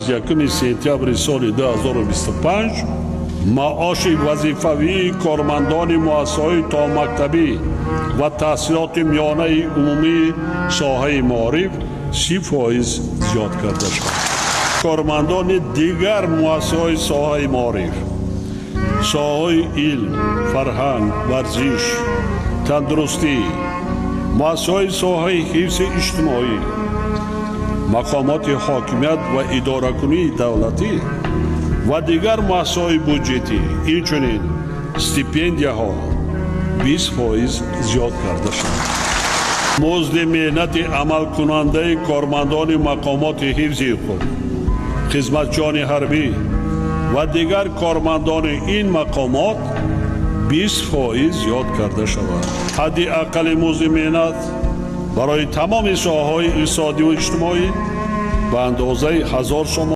1 сентябри соли 2025 маоши вазифавии кормандони муассисаҳои томактабӣ ва таҳсилоти миёнаи умумии соҳаи маориф 30% зиёд карда шавад. Кормандони дигар муассисаҳои соҳаи маориф, соҳаҳои илм, фарҳанг, варзиш, тандурустӣ, муассисаҳои соҳаи ҳифзи иҷтимоӣ, мақомоти ҳокимият ва идоракунии давлатӣ ва дигар муассисаҳои буҷетӣ, инчунин стипендияҳо 20% зиёд карда шавад. Музди меҳнати амалкунандаи кормандони мақомоти ҳифзи ҳуқуқ, хизматчиёни ҳарбӣ ва дигар кормандони ин мақомот 20% зиёд карда шавад. Ҳадди аққали музди меҳнат барои тамоми соҳаҳои иқтисодиву иҷтимоӣ ба андозаи 1000 сомон.